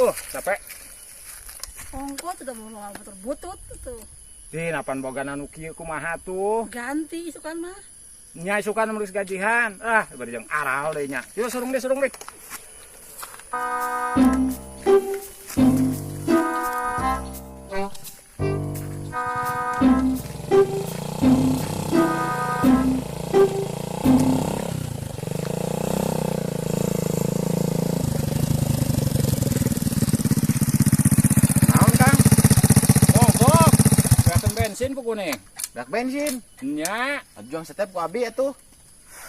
Duh, capek. Ongko sudah mau motor butut tuh. Di napan boga nu kieu kumaha tuh? Ganti isukan mah. Nya isukan mun geus gajihan. Ah, bari jeung aral deui nya. Yuk surung deh, surung deh. Naon, Kang? Mogok. Beakeun bensin pukune. Dak bensin. Nya, Ajuang setep ku abi atuh.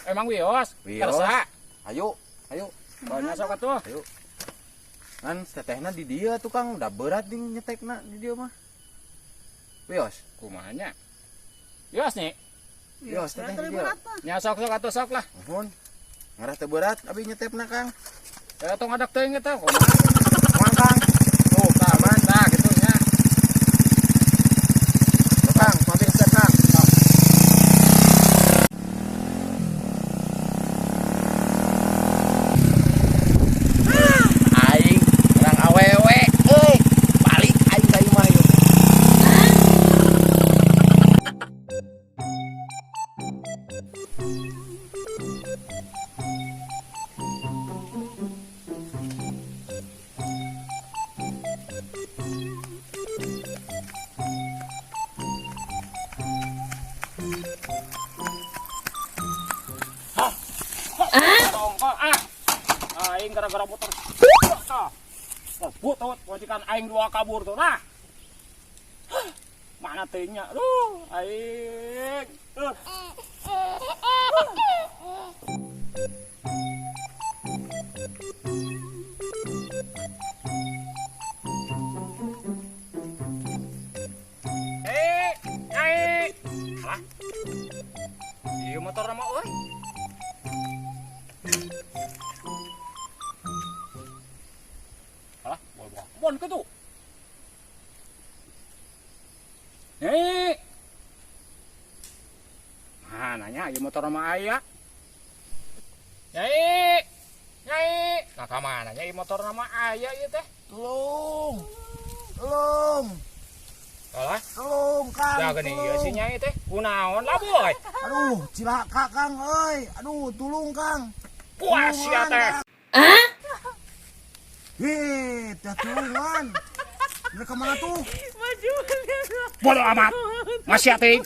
Emang wios? Wios. Kersa. Ayo, ayo. Banyak sok atuh. Ayo. Kan tetehna di dia tuh, Kang, udah berat ding nyetekna di dia mah. Wios. Kumaha nya? Wios nih. Wios, teteh Teteh di dia. berat mah. Nya sok sok atuh sok lah. Nuhun. Ngarah teu berat abi nyetepna, Kang. Ya tong adak teuing eta kumaha. Moal, Kang. Tuh, Kang, aman. Tah gitu nya. Tuh, Kang, ku abi step, Kang. Sok. Aing urang awewe euy, balik aing ka imah yeuh. Tongkol ah. Aing gara-gara motor. Tah. Butut wajikan aing dua kabur tuh nah. Mana teuingnya? Aduh, aing. Eh, aing. Alah. Ieu motor nama euy. Alah, bawa kebon ke tuh. Nyai. Nah, nanya ieu motor nama aya. Nyai. Nyai. Nah, ka mana nya ieu motor nama aya ieu teh? Tolong. Tolong. Alah, Tolong, Kang. da geuning ieu si Nyai teh. Kunaon lah boy? Aduh, cilaka, Kang euy. Aduh, tulung, Kang. Puas sia teh. Hei, teh tulungan. Mereka mana tuh? Maju. Bodoh amat. Masih teh.